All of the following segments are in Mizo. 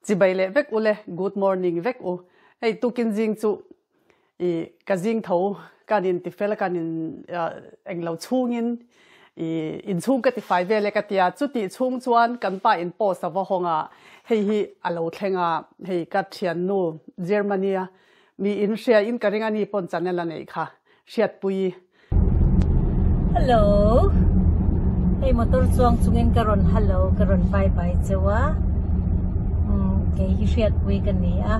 Chibai leh vek u le, good morning vek u. Hei tukin zing chu i ka zing tho kan in tifel a kan in englo chhungin i inchhung ka tifai vel e ka tia. Chutih chhung chuan kan pa in post a va hawng a, hei hi a lo thleng a, hei ka thiannu Germany a mi in hria in ka ring a ni pawn channel a neih kha hriatpui. Hello hei motor chuang chungin ka rawn hello ka rawn bye bye cheu a umm kei hi hriatpui ka ni a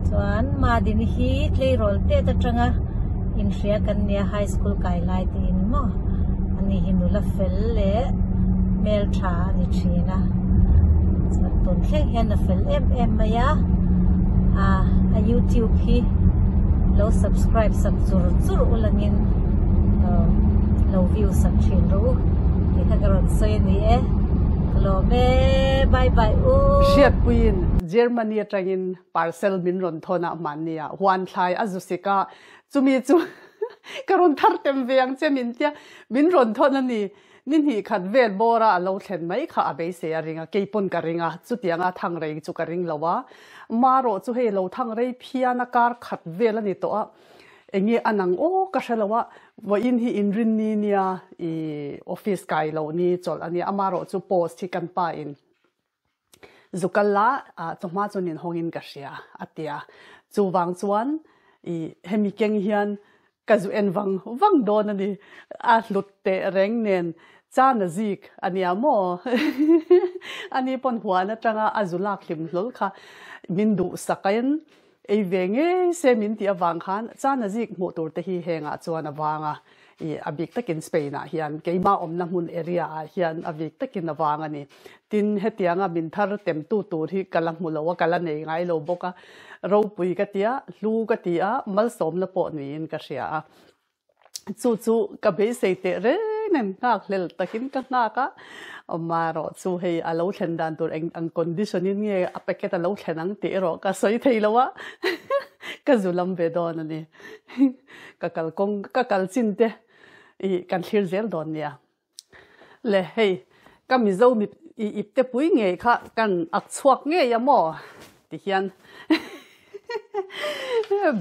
chuan Madini hi tleirawl tet atanga inhria kan nia high school kai lai tiin maw ani hi nula fel leh hmeltha a ni thin a chuan tun thleng hian a fel em em mai a ah a youtube hi lo subscribe sak chur chur ulangin ah lo view sak thin rawh u tih kha ka rawn sawi a ni e ka lawm e bye bye u. Hriatpuiin Germany atangin parcel min rawn thawn a hmanni a huan thlai a zu sik a chumi chu ka rawn thar tem ve ang che min tia min rawn thawn a ni. Ni hnih khat vel bawra a lo thlen mai kha a beisei a ring a, kei pawn ka ring a, chutianga thang rei chu ka ring lo a. Marawh chu hei lo thang rei phian a kar khat vel a ni tawh a, enge a nang aw ka hre lo a, vawiin hi inrinni nia i office kai loh ni chawlh a nia, amarawh chu post hi kan pa in Zu kal la, chawhma chu nin hawngin ka hria, a ti a. Chuvang chuan i hemi keng hian ka zu en vang vang dawn a ni. A hlut teh reng nen chana zik a nia maw? Ani pawn huan atanga a zu lak hlim hlawl kha min duhsakin Ei ve ngei se min tih avang khan chana zik hmuh tur te hi hengah chuan a vang a, i a bik takin Spain ah hian keimah awmna hmun area ah hian a bik takin a vang a ni. Tin, hetianga min thar temtu tur hi ka la hmu lo a, ka la nei ngai lo bawk a, ropui ka ti a, hlu ka ti a, malsawmna pawh niin ka hria a. Chu chu ka beisei teh reng nen nghak hlel takin ka nghak a, amaherawh chu hei a lo thlen dan tur eng ang condition in nge a packet a lo thlen ang tih erawh ka sawi thei lo a, ka zu lam ve dawn a ni. Ka kalkawng ka kal chin te ih kan thlir zel dawn nia. Le hei, ka Mizo mi i ipte pui ngei kha kan ak chhuak ngei a maw? Ti hian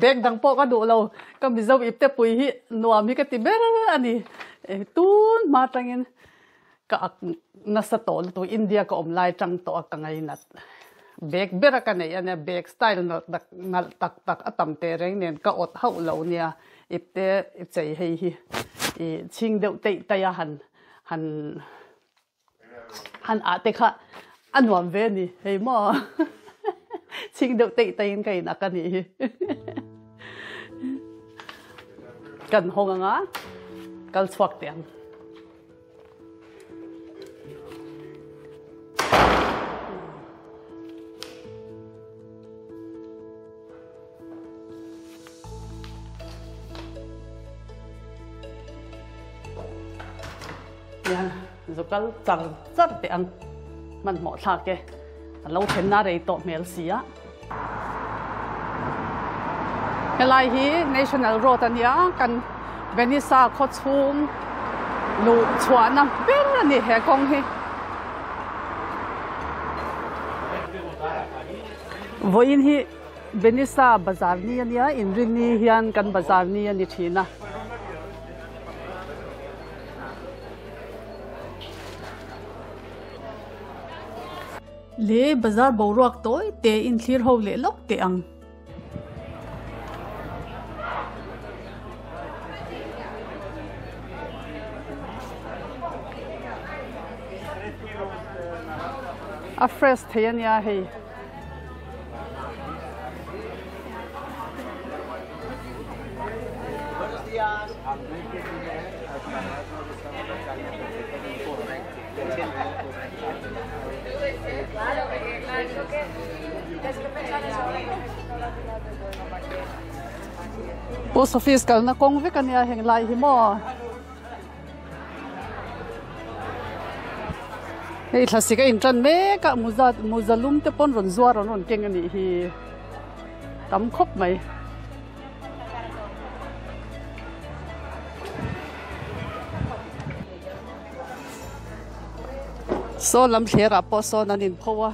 bag dang pawh ka duh lo, ka Mizo ipte pui hi nuam hi ka ti ber a ni. Tun hma tangin ka ak nasa tawh lutuk, India ka awm lai tang tawh a ka ngainat. Bag ber a ka neih a nia, bag style nalh tak nalh tak tak a tam teh reng nen ka awt hauh lo nia. Ipte chei hei hi i chhing deuh teih taih a han han han ah te kha a nuam ve a ni hei maw chhing deuh teih taih in ka in ak a nih hi kan hawng anga kal chhuak teh ang. Hian zu kal char char teh ang hmanhmawh thlak e a lo thlenna rei tawh hmel si a. Helai hi National Road a nia kan Venisa khaw chhung luh chhuahna ber a ni he kawng hi. Vawiin hi Venisa bazar ni a nia inrinni hian kan bazar ni a ni thin a. Le bazar boruak tawi te in thlir ho leh lawk teh ang. A fresh thei a nia hei. Post office kalna kawng vek a nia heng lai hi maw hei thlasik a intan mek a muza muza lum te pawn rawn zuar an rawn keng a nih hi tam khawp mai. Saw lam thlerah pawh sawn an inpho a.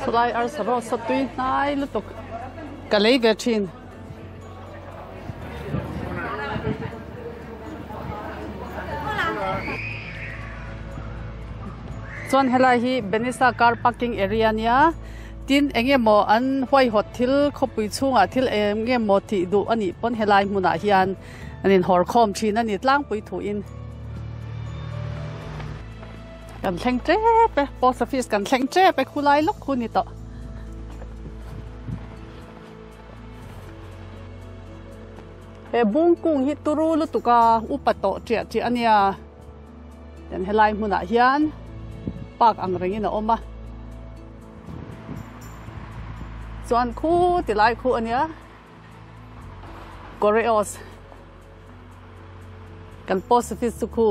Chulai arsa rawh saw tui hnai lutuk ka lei ve thin. Chuan helai hi Benisa car parking area ania tin eng emaw an huaihawt thil khawpui chhungah thil eng emaw tih duh a nih pawn helai hmunah hian an inhawr khawm thin a ni tlangpui thuin kan thleng tep e post office kan thleng tep e khulai lawk khu ni tawh. He bung kung hi turu lutuk a upa tawh ṭiah ṭiah a nia. Tian helai hmunah hian park ang rengin a awm a. Chuan khu ti lai khu a nia Koreos kan post office chu khu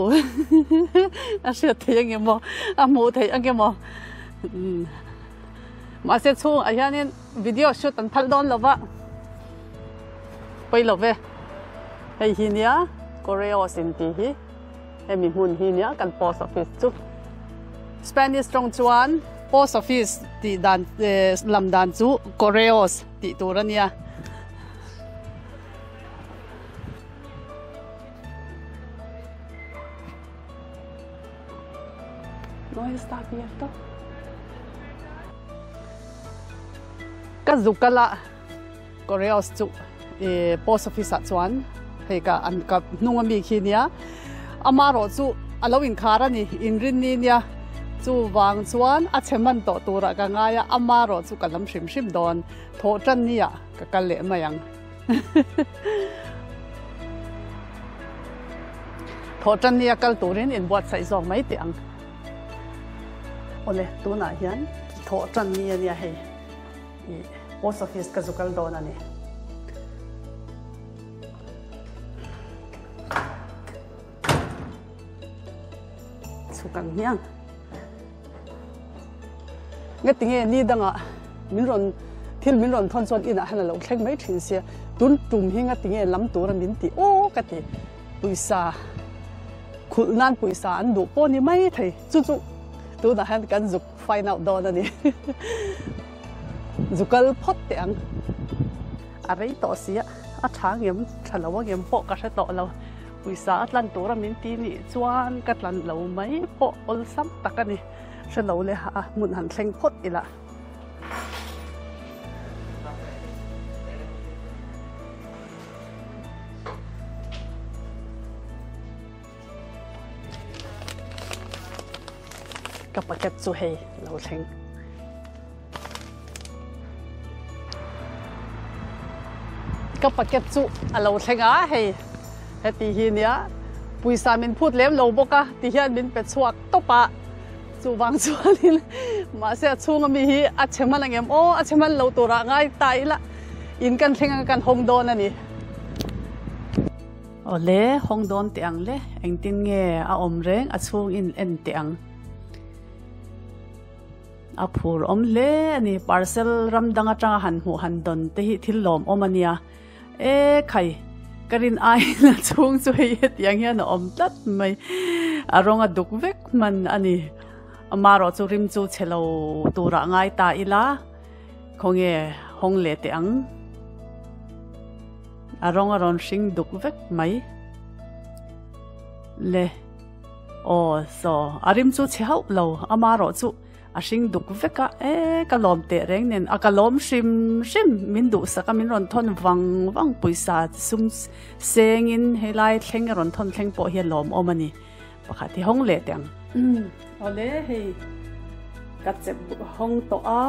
a hriat theih ang emaw a hmuh theih ang emaw mahse chhungah hianin Video shoot an phal dawn lo va, pawi lo ve. Hei hi nia Correos in tih hi, hemi hmun hi nia kan post office chu. Spanish tawng chuan post office tih dan lam dan chu Correos tih tur a nia. No está abierto. Ka zuk kal a Correos chu ih post office ah chuan hei ka an ka hnung ami khi nia amarawh chu a lo inkhar a ni inrinni nia chuvang chuan a chhe hman tawh turah ka ngai a amarawh chu ka lam hrim hrim dawn thawh tan nia ka kal leh mai ang thawh tan nia kal turin inbuatsaih zawk mai teh ang. Awle tunah hian thawh tan ni a nia hei ih post office ka zu kal dawn a ni. Chhuk ang hmiang. Nge tinge ni dangah min rawn thil min rawn thawn chuan inah hian a lo thleng mai thin sia tun tum hi nga tinge lam tura min tih aw ka ti. Puisa khulh nan puisa an duh pawh ni mai thei chu chu tunah hian kan zuk find out dawn a ni zu kal phawt teh ang a rei tawh si a a tha ngem tha lo angem pawh ka hre tawh lo puisa a tlan tura min ti nih chuan ka tlan lo mai pawh awlsam tak a ni hre lo le a hmun han thleng phawt ila. Ka packet chu hei lo thleng. Ka packet chu a lo thleng a hei heti hi nia pawisa min phut lem lo bawk a ti hian min pe chhuak tawp a chuvang chuanin mahse a chhunga mi hi a chhe hman ang em aw a chhe hman lo turah ngai ta ila. In kan thleng anga kan hawng dawn a ni. Awle, hawng dawn teh ang le, engtin nge a awm reng a chhung in en teh ang. A phur awm hle a ni, parcel ram dang atanga han hmuh han dawn te hi thil lawm awm a nia. E khai, ka rin aiin a chhung chu hei hetiang hian a awm tlat mai, a rawng a duk vek hman a ni. Amarawh chu rim chu chhe lo turah ngai ta ila. Khawnge hawng leh teh ang. A rawng a rawn hring duk vek mai. Le. Aw saw a rim chu chhe hauh lo ama rawh chu a hring duk vek a e ka lawm teh reng nen a ka lawm hrim hrim min duhsak a min rawn thawn vang vang pawisa sum sengin helai thleng a rawn thawn thleng pawh hi a lawmawm a ni. Pakhat hi hawng leh teh ang. Awle hei ka chep hawng tawh a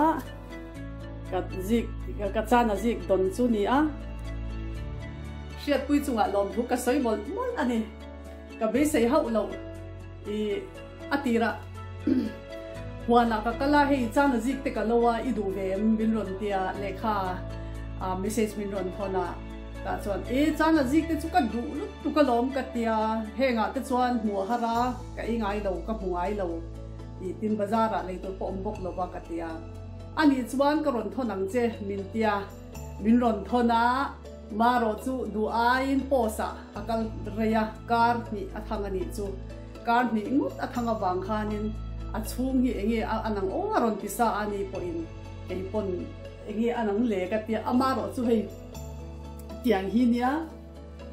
ka zik ka chan a zik dawn chu ni a. Hriatpui chungah lawmthu ka sawi mawlh mawlh a ni. Ka beisei hauh loh i a tirah. Huanah ka kal a, hei chana zik te ka lo a, i duh ve em min rawn tia lehkha a message min rawn thawn a, tah chuan e chana zik te chu ka duh lutuk alawm ka tia, hengah te chuan hmuh a har a, ka ei ngai lo, ka hmu ngai lo tih tin bazar ah lei tur pawh awm bawk lo va ka tia, anih chuan ka rawn thawn ang che min tia, min rawn thawn a, marawh chu duh aiin post ah a kal rei a, kar hnih a thang anih chu. Kar hnih ngawt a thang avang khanin a chhung hi enge a anang aw a rawn ti sa a ni pawhin kei pawn enge a nang le ka tia amarawh chu hei tiang hi nia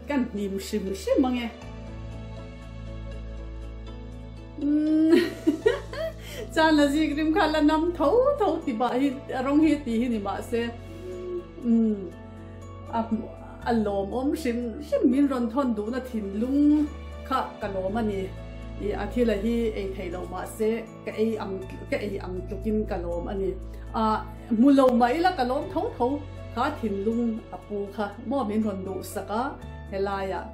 kan hnim hrim hrim ange umm chan la zik rim kha la nam tho tho ti bah hi a rawng hi ti hi ni mahse umm A hmuh a lawmawm hrim hrim min rawn thawn duhna thinlung kha ka lawm a ni. I a thil a hi ei thei lo mahse ka ei ang ka ei ang tlukin ka lawm a ni. A hmu lo mah ila ka lawm tho tho kha thinlung a pu kha maw min rawn duhsak a helaiah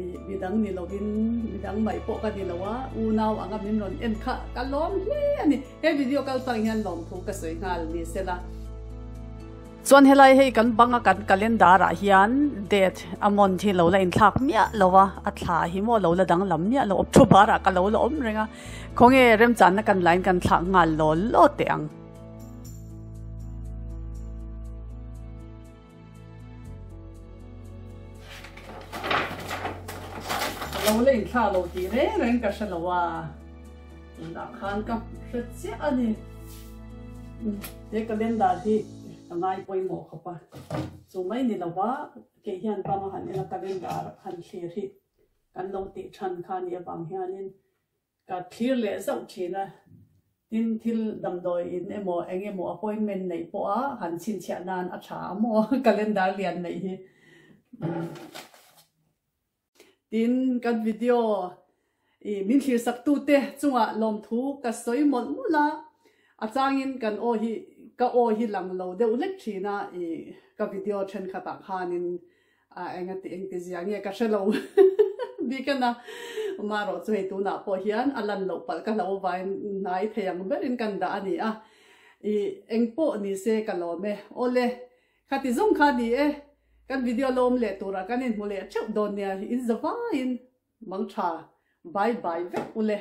i midang ni lovin midang mai pawh ka ni lo a unau anga min rawn en kha ka lawm hle a ni. He video kal tang hian lawmthu ka sawi nghal ni sela. Chuan helai hei kan banga kan calendar ah hian date a month hi lo la inthlak miah lo a, a thla hi maw lo la danglam miah lo October ah ka lo la awm reng a, khawnge remchanna kan lain kan thlak nghal law law teh ang. Lo la inthlak lo tih reng reng ka hre lo a. Tunah khan ka hre chiah a ni. He calendar hi ka ngai pawimawh khawp a, chu mai ni lova kei hian banga han en a calendar han thlir hi kan lo tih than kha ni avang hianin ka thlir leh zauh thin a, tin thil damdawi in emaw eng emaw appointment neih pawha han chhinchhiah nan a tha a maw calendar lian neih hi. Tin, kan video i min thlirsaktu te chungah lawmthu ka sawi mawlh mawlh a, a changin kan aw hi ka aw hi lang lo deuh hlek thin a, i ka video thenkhatah khanin a engati engti zia nge ka hre lo bik a na, marawh chu hei tunah pawh hian a lan loh palh ka hlo vain hnai thei ang berin kan dah a ni a, i engpawh ni se ka lawm e, awle. Khati zawng kha ni e, kan video lawm leh turah kan inhmu leh theuh dawn nia, in zavaiin mang tha, bye bye vek ule.